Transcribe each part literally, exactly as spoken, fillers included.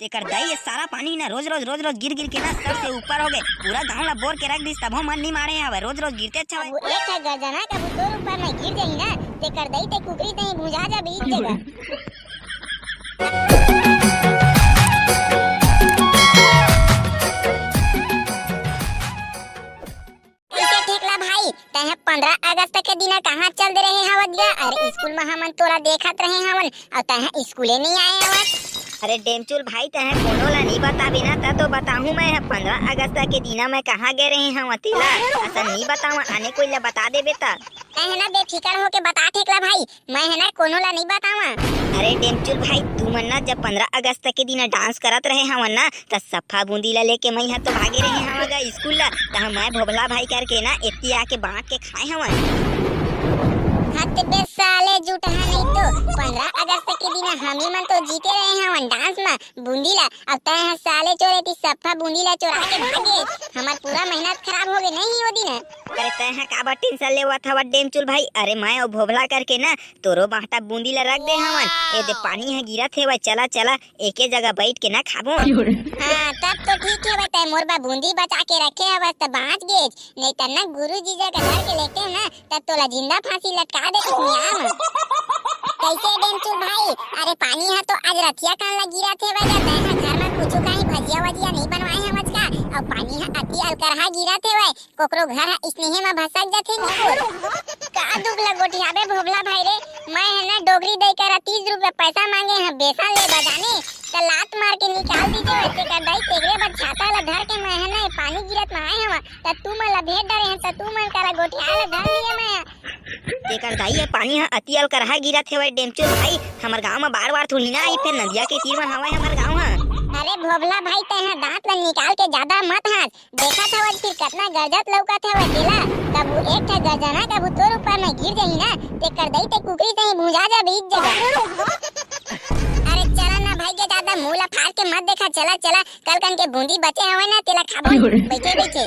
तेकर दई, ये सारा पानी ना रोज रोज, रोज रोज गिर गिर के ना सर से ऊपर हो गए। पूरा गांव ला बोर के रख दिस, तभो मन नहीं मारे हवय, रोज रोज गिरते अच्छा हवय। अब एक ठा गरजना कभू तोर ऊपर में गिर जाही ना, तेकर दई ते कुकरी ते ही भुंजा जाबे एक जगह। कैसे ठेकला भाई, तैं पंद्रह अगस्त के दिन कहाँ चल दे रहे हवत गा? अरे स्कूल में हमन तोरा देखत रहे हवन, अउ तैं स्कूले नहीं आए हवत। अरे डेमचुल भाई, तैं कोनो ला नहीं बताबे ना, त तो बताहूँ मैं ह पंद्रह अगस्त के दिन मैं कहाँ गए रहे हवत तेला। असन नहीं बतावा, आने कोई ला बता देबे त। तैं ना बेफिकर होके बता ठेकला भाई, मैं ह ना कोनो ला नहीं बतावा। अरे डेमचुल भाई, तुमन ना जब पंद्रह अगस्त के दिन डांस करत रहे हवन ना, त सफा बूंदी ला लेके मैं ह तो भागे रहे हवं गा स्कूल ला। तहाँ मैं भोभला भाई करके ना एती आके बांट के खाए हवन। हत बे साले जुटहा नहीं तो, पंद्रह अगस्त के दिन हमी मन तो जीते रहे हवन डांस में बूंदी ला। अब तैं ह साले चोर एती सफा बूंदी ला चोरा के भागे, हमर पूरा मेहनत खराब हो गए नहीं ओ दिन। अरे तैं ह काबर टेंशन लेवत हवत डेमचुल भाई? अरे मैं अउ भोभला करके ना तोरो बांटा बूंदी ला रख दे हवन। ए दे पानी ह गिरत हेवय, चला चला एके जगह बैठ के ना खाबो। हाँ, तब तो ठीक हेवय, तैं मोर बर बूंदी बचा के रखे हवस त बांच गेच, नहीं त ना गुरुजी जगह धर के लेते ना, तब तोला जिंदा फांसी लटका देते मियाँ। कैसे डेमचुल भाई? अरे पानी ह तो आज रतिया कान ला गिरत हेवय गा, तैं ह घर में कुछु कहीं भजिया वजिया नहीं बनवाए हवस का? अउ पानी ह अति अलकरहा गिरत हेवय, कोकरो घर ह स्नेहे म भसक जाथे निकुर। का दुख ल गोठियाबे भोभला भाई रे, मैं ह ना डोकरी दई करा तीस रुपया पैसा मांगे ह बेसन ले बजाने, त लात मार के निकाल दीजे, तेकर दई तेगरे बर छाता ल धर के मैं ह ना पानी गिरत म आए हवं, त तू मन ल भेंट डरे हन, त तू मन करा गोठिया ल धर लिए मैं ह। तेकर दई ये पानी ह अति अलकरहा गिरत हेवय डेमचुल भाई, हमर गांव म बार बार थोड़ी ना आई, फेर नदिया के तीर म हवय हमर गांव ह। अरे भोभला भाई, तैं ह दांत ल निकाल के ज्यादा मत हाँस, देखत हवस फिर कतना गरजत लौकत हवय तेला। कभू एक ठा गरजना कभू तोर ऊपर में गिर जाही ना, तेकर दई ते कुकरी ते ही भुंजा जाबे एक जगह। अरे चला ना भाई के दादा, मुंह ला फाड़ के मत देखा, चला चला, कल कन के बूंदी बचे हवय ना, तेला खाबो बइठे बइठे।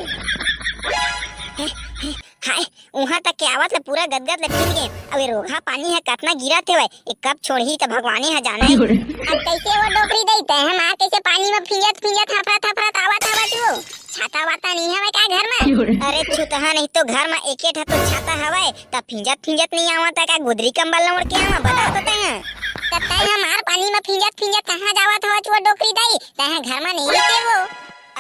हाय, उहाँ तक के आवत ले पूरा गदगद ले भींज गे। अब ये रोगहा पानी ह कतना गिरत हेवय, ये कब छोड़ही त भगवाने ह जानय। अब कैसे वो डोकरी दई, तैं ह मार कैसे पानी म भींजत भींजत हफरत हफरत आवत हवत वो? छाता वाता नहीं हवय का घर म? अरे छुतहा, नहीं तो घर म एके ठा तो छाता हवय, त भींजत भींजत नहीं आवत का? गुदरी कंबल ल ओढ़ के आवा, बता तो तैं ह। त तैं ह मार पानी म भींजत भींजत कहाँ जावत हवत वो डोकरी दई? तैं ह घर म नहीं रहिते वो।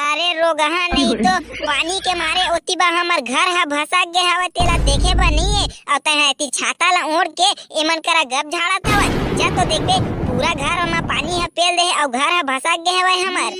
अरे रोगहा, नहीं तो पानी के मारे ओती बा हमर घर ह भसक गे हवय, तेला देखे बर नहीं हे। अउ तैं ह एती छाता ला ओढ़ के एमन करा गप झाड़त हवय। जा तो देखबे, पूरा घर म पानी ह पेल दे हे अउ घर ह भसक गे हवय हमर।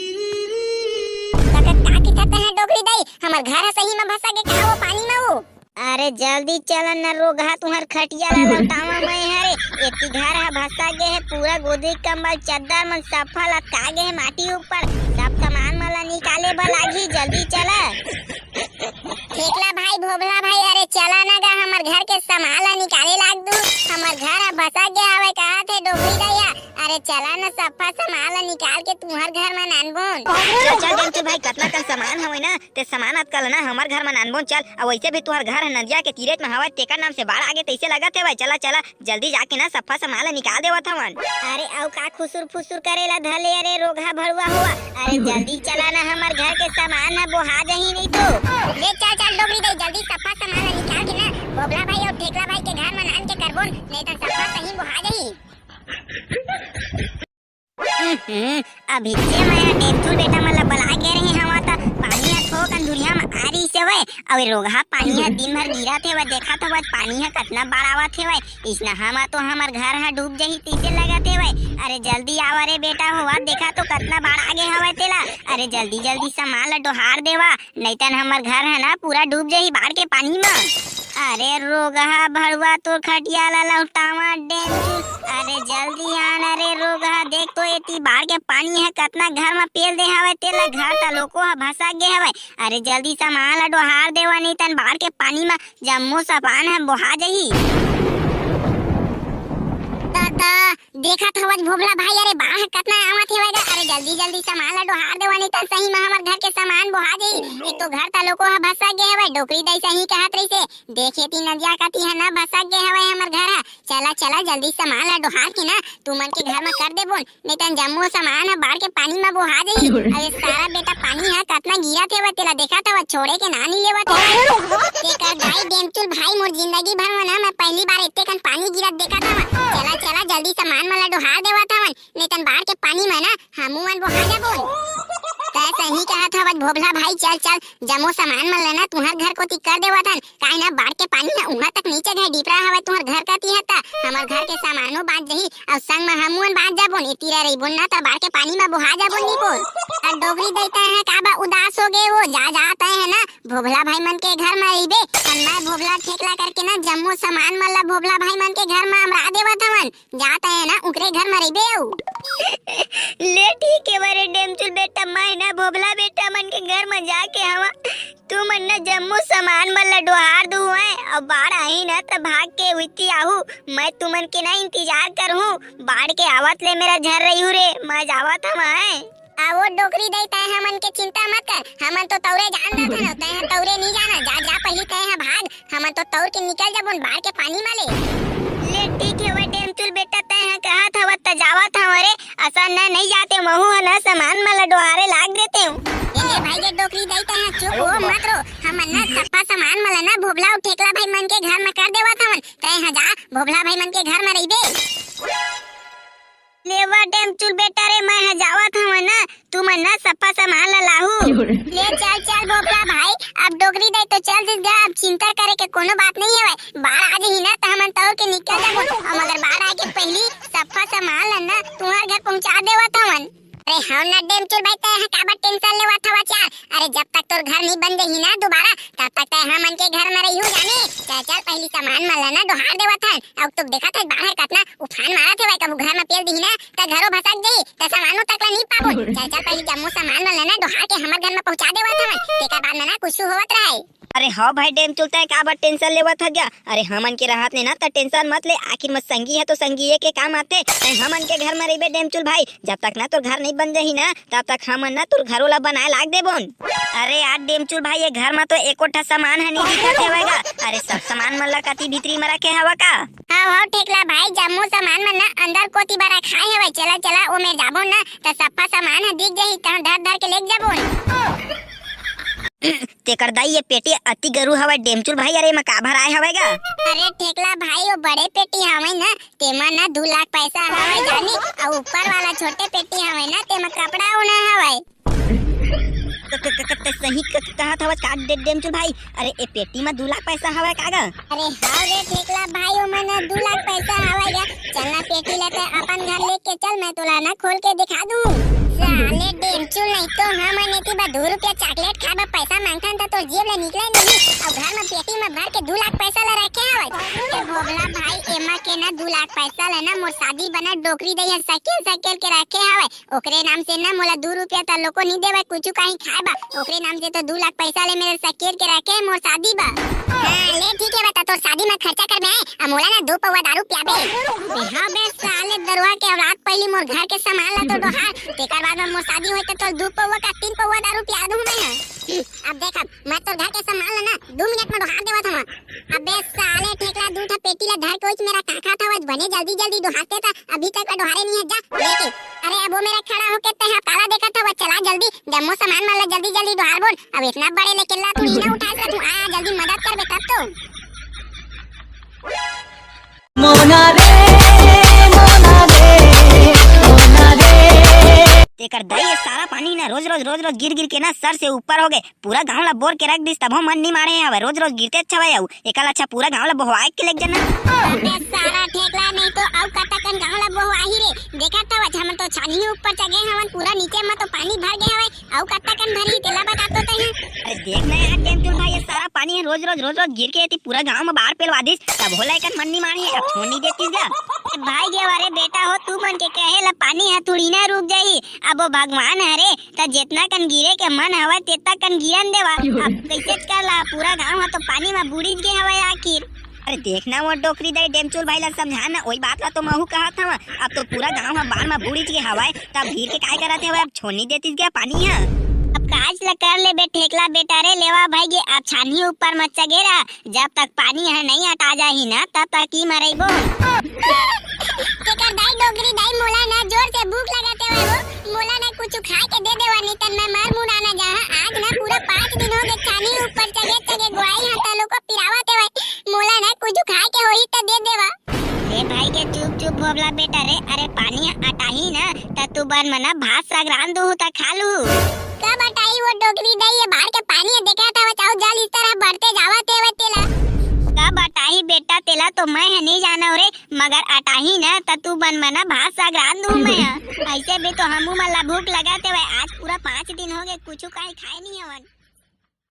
का, का, का किथा तैं ह डोकरी दई? हमर घर ह सही म भसक गे का वो पानी म वो? अरे जल्दी चला न रोगहा, तुहर खटिया ला लौटावा मैं हरे। एती घर ह भसक गे हे, पूरा गोदरी कंबल चद्दर मन सफा लटका गे हे माटी ऊपर। सब सामान मन ला निकाले बर लागही, जल्दी चला। ठेकला भाई, भोभला भाई, अरे चला न गा, हमर घर के सामान ला निकाले लाग दू। हमर घर ह भसक गे हवय कहत हे डोकरी दई ह। अरे चला न, सफा सामान ला निकाल के तुहर घर म नानबोन। चल, चल, डेमचुल भाई, कतना कन सामान हवय ना, ते सामान अतका ल ना हमर घर म नानबोन चल। अउ वैसे भी तुहर घर ह नदिया के तीरेच म हवय, तेकर नाम से बाढ़ आगे तैसे लगत हेवय। चला, चला, जल्दी जाके ना सफा सामान ला निकाल देवत हवन। अरे अउ का खुसुर फुसुर करे ला धर ले, अरे रोगहा भड़ुआ हुआ। अरे जल्दी चला ना, हमर घर के सामान ह बोहा जही नहीं तो। ले चल, चल डोकरी दई, जल्दी सफा सामान ला निकाल के ना भोभला भाई अउ ठेकला भाई के घर म नान के करबोन, नहीं त सफा सही बोहा जही। हम्म, अभी जे मैं डेमचुल बेटा मन ला बला गे रहे हवा त पानी ह थोकन दुरिहा म आ रहिस हवय, अउ ए रोगहा पानी ह दिन भर गिरत हेवय, देखत हवत पानी ह कतना बाढ़ आवत हेवय, इसना हमा तो हमर घर ह डूब जही तइसे लगत हेवय। अरे जल्दी आवा रे बेटा होवा, देखा तो कतना बाढ़ आ गे हवय तेला। अरे जल्दी जल्दी सामान ला डोहार देवा, नइतन हमर घर ह ना पूरा डूब जही बाढ़ के पानी म। अरे रोगहा भड़ुआ, तोर खटिया ला लहुटावा डेंजू। अरे जल्दी आन, अरे रोगहा, देख तो एती बाढ़ के पानी ह कतना घर म पेल दे हवय, तेला घर त लोको ह भसक गे हवय। अरे जल्दी सामान ला डोहार देवा, नइतन बाढ़ के पानी म जम्मो सामान ह बोहा जही। दादा, देखत हवस भोभला भाई, अरे बाढ़ कतना आवत हवय गा। अरे जल्दी जल्दी सामान ला डोहार देवा, नहीं त सही म हमर घर के सामान बोहा जाही। एक तो घर तलोको ह भसक गे हवय, डोकरी दाई सही कहत रहिसे, देखे ती नदिया कती ह ना भसक गे हवय हमर घर ह। चला चला जल्दी सामान ला डोहार के ना तुमन के घर म कर देबोन, नहीं त जम्मो सामान ह बाढ़ के पानी म बोहा जाही। अरे सारा बेटा पानी ह कतना गिरत हवय, तेला देखत हवस, छोड़े के नाम नइ लेवत हवय। तेकर दाई डेमचुल भाई, मोर जिंदगी भर म ना मैं पहली बार एते कन पानी गिरत देखत हवं। चला चला जल्दी सामान मन ला डोहार देवत हवन, नहीं त बाढ़ के पानी म ना हमू मन बोहा जाबोन। तै सही कहत हवस भोभला भाई, चल चल जम्मो सामान मन ला ना तुंहर घर कोती कर देवत हन, काहे ना बाढ़ के पानी ह उहां तक नीचे घाय डीपरा हवय तुंहर घर कती ह, त हमर घर के सामानो बांच जही अउ संग म हमू मन बांच जाबोन। एती रहिबोन ना त बाढ़ के पानी म बोहा जाबोन नी बोल। अउ डोकरी दाई तै ह काबर उदास हो गे वो, जा जा तै ह ना भोभला भाई मन के घर म रहिबे, अउ मैं भोभला ठेकला करके ना जम्मो सामान मन ला भोभला भाई मन के घर म अमरा देवत हवन। जा तै ह ना उकरे घर म रहिबे अउ। ले ठीक हे रे डेमचुल बेटा, मैं ना भोभला बेटा मन के घर म जाके हवा। तुमन ना जम्मो सामान मन ला डोहार दुहू हैं, अउ बाढ़ आही ना त भाग के उइती आहू। मैं तुमन के ना इंतजार करहूं, बाढ़ के आवत ले मेरा झर रहिहू रे, मैं जावत हवं। आ वो डोकरी दाई, तै हमन के चिंता मत कर, हमन तो तौरे जान जाथन, तै ह तौरे नी जाना, जा जा पहिली तै ह भाग, हमन तो तौर के निकल जाबोन बाढ़ के पानी म ले। ले ठीक हे वो डेमचुल बेटा, तै ह कहत हवस त जावत हवं रे, असन ना नइ जाते, महू ह ना सामान मन ला डोहारे लाग देते हूं। ए ले भाई रे डोकरी दाई, तै ह चुप हो मत रो, हमन ना सफा सामान मन ला ना भोभला अउ ठेकला भाई मन के घर म कर देवत हवन, तै ह जा भोभला भाई मन के घर म रहिबे। ले वा डेमचुल बेटा रे, मैं ह जावत हवं ना, तुमन ना सफा सामान ला लाहू। ले चल चल भोभला भाई, अब डोकरी दाई तो चल दिस गा, अब चिंता करे के कोनो बात नइ हवय। बाढ़ आ जही ना त हमन तौर के निकल जाबो, अउ मगर बाढ़ आए के पहिली सफा सामान ला ना तुंहर घर पहुंचा देवत हवन। अरे हव ना डेमचुल भाई, तै ह काबर टेंशन लेवत हवस यार? अरे जब तक तोर घर नइ बन जही ना दोबारा, तब तक तै हमन के घर म रहिहू जाने। चल चल पहिली सामान मन ला ना डोहार देवत हन, अउ तो देखत हस बाढ़ ह कतना उफान मारत हवय, कभू घर म पेल दिही ना त घरो भसक जही, त सामानो तक ला नइ पाबो। चल चल पहिली जम्मो सामान मन ला ना डोहार के हमर घर म पहुंचा देवत हवन, तेकर बाद म ना कुछु होवत रहय। अरे हव भाई डेमचुल, तै काबर टेंशन लेवत हस गा? अरे हमन के रहत ले ना त टेंशन मत ले, आखिर म संगी ह तो संगीए के काम आथे। तै हमन के घर म रहिबे डेमचुल भाई, जब तक ना तोर घर नइ बन जही ना तब तक हमन ना तोर घरो ला बनाए लाग देबोन। अरे यार डेमचुल भाई, ये घर म तो एको ठा सामान ह नइ दिखत हवय गा। अरे सब सामान मन ला कती भीतरी म रखे हवा का? हव हव ठेकला भाई, जम्मो सामान मन ना अंदर कोती बर रखाए हवय। चला चला ओमे जाबो ना त सफा सामान ह दिख जही, तहां धर धर के लेग जाबो। तेकर दाई ये पेटी अति गरू हवय डेमचुल भाई, अरे एमा का भराए हवय गा? अरे ठेकला भाई, वो बड़े पेटी हवय ना, तेमा ना दू लाख पैसा हवय जानी, अउ ऊपर वाला छोटे पेटी हवय ना, तेमा कपड़ा उना हवय। क-, क-, क-, क-, सही क-, क-, कहत हवस का डे-, डेमचुल भाई? अरे ए पेटी म दू लाख पैसा हवय का गा? अरे हव रे ठेकला भाई, ओमा ना दू लाख पैसा हवय गा। चल ना पेटी ला तै अपन घर लेके चल, मैं तोला ना खोल के दिखा दूं। साले डेमचुल, नहीं तो हमन एती बर दू रुपया चॉकलेट खाए बर पैसा मांगथन त तोर जेब ले निकले नहीं, अउ घर म पेटी म भर के दू लाख पैसा ला रखे हवय। ए भोभला भाई, एमा के ना दू लाख पैसा ला ना मोर शादी बर ना डोकरी दाई ह सकेल सकेल के रखे हवय। ओकरे नाम से ना मोला दू रुपया तलोको नइ देवय कुछु कहीं खाए बर। ओकरे नाम से तो दू लाख पैसा ले मेर सकेल के रखे हे मोर शादी बर। हां, ले ठीक हे बता, तोर शादी म खर्चा करबे, आ मोला ना दू पौवा दारू पियाबे। बे हां बे साले दरुहा के औलाद, पहिली मोर घर के सामान ला तो डोहार, तेकर बाद म मोर शादी होय त तोर दू पौवा का तीन पौवा दारू पिया दूं मैं ह। अब देख, अब मैं तोर घर के सामान ला ना दू मिनट म डोहार देवत हवं। अबे साले ठेकला, दू ठा पेटी ला धर के ओइच मेरा काका था, बने जल्दी जल्दी डोहारते त अभी तक डोहारे नहीं है, जा लेके। अरे अब वो मेरा खड़ा होके तै हा काला देखत हवस, चला जल्दी, जम्मो सामान मन ला जल्दी जल्दी डोहार बोल। अब इतना बड़े लेके ला तू ही ना उठा सकत हूँ, आ जल्दी मदद करबे तब तो। मोना रे, मोना रे, मोना रे। तेकर दाई, ये सारा पानी ना रोज रोज रोज रोज गिर गिर के ना सर से ऊपर हो गए, पूरा गांव ला बोर के रख दिस, तभो मन नी मारे हवय, रोज रोज गिरते अच्छा हवय, अउ एकर अच्छा पूरा गांव ला बोहवाए के लेग जाना। अबे सारा ठेकला, नहीं तो अउ कतकन गांव ला बोहवाही रे। देखत हवच, हमन तो छानी ऊपर चघे हवन, पूरा नीचे म तो पानी भर गए हवय, अउ कतकन भरही तेला बता तो तही। अरे देख ना यार डेमचुल भाई, ये सारा पानी है रोज रोज रोज रोज गिर के एती पूरा गांव म बाढ़ पेलवा दिस, तभो ला एकर मन नी माने, अब छोड़ नी देतिस गा। भाई गे वाले बेटा हो, तू मन के कहे ला पानी है थोड़ी ना रुक जाही, अब वो भगवान हरे, त जेतना कन गिरे के मन हवय, तेतना कन गिरन देवा। अब कइसे कर ला, पूरा गांव ह तो पानी म बूड़ीच गे हवय आखिर। अरे देख ना वो डोकरी दाई डेमचुल भाई ला समझा ना, वही बात ला तो महू कहत हवं। अब तो पूरा गांव ह बाढ़ म बूड़िच गे हवय, तब भीड़ के काय करत हवय, अब छोड़ नहीं देतिस क्या पानी ह? अब काज ला कर ले बे ठेकला बेटा रे, लेवा भाई गे, अब छानही ऊपर म चघे रहा, जब तक पानी ह नहीं हटा जाही ना, तब तक ई मरइबो। तेकर दाई डोकरी दाई मोला ना जोर से भूख लगत हवय वो, मोला ना कुछ खा के दे देवा, नहीं तन मैं मर मुना ना जाहा। आज ना पूरा पाँच दिन हो गए छानी ऊपर चघे चघे गोवाई हा तलो को पिरावत हवय, मोला ना कुछ खा के होही त दे देवा। ए भाई के चुप चुप भोबला बेटा रे, अरे पानी अटाही ना त तू बन मना भात साग रांध दूहू त खा लू। कब अटाही वो डोकरी दाई, ये बाढ़ के पानी ह देखा था वो चाहू जल स्तर ह बढ़ते जावत हवय तेला। कब अटाही बेटा तेला तो मैं ह नहीं जानव रे, मगर अटाही ना त तू बन मना भात साग रांध दूहू मैं ह। ऐसे भी तो हमू मन ला भूख लगत हवय, आज पूरा पाँच दिन हो गए कुछ काहे खाए नहीं हवन।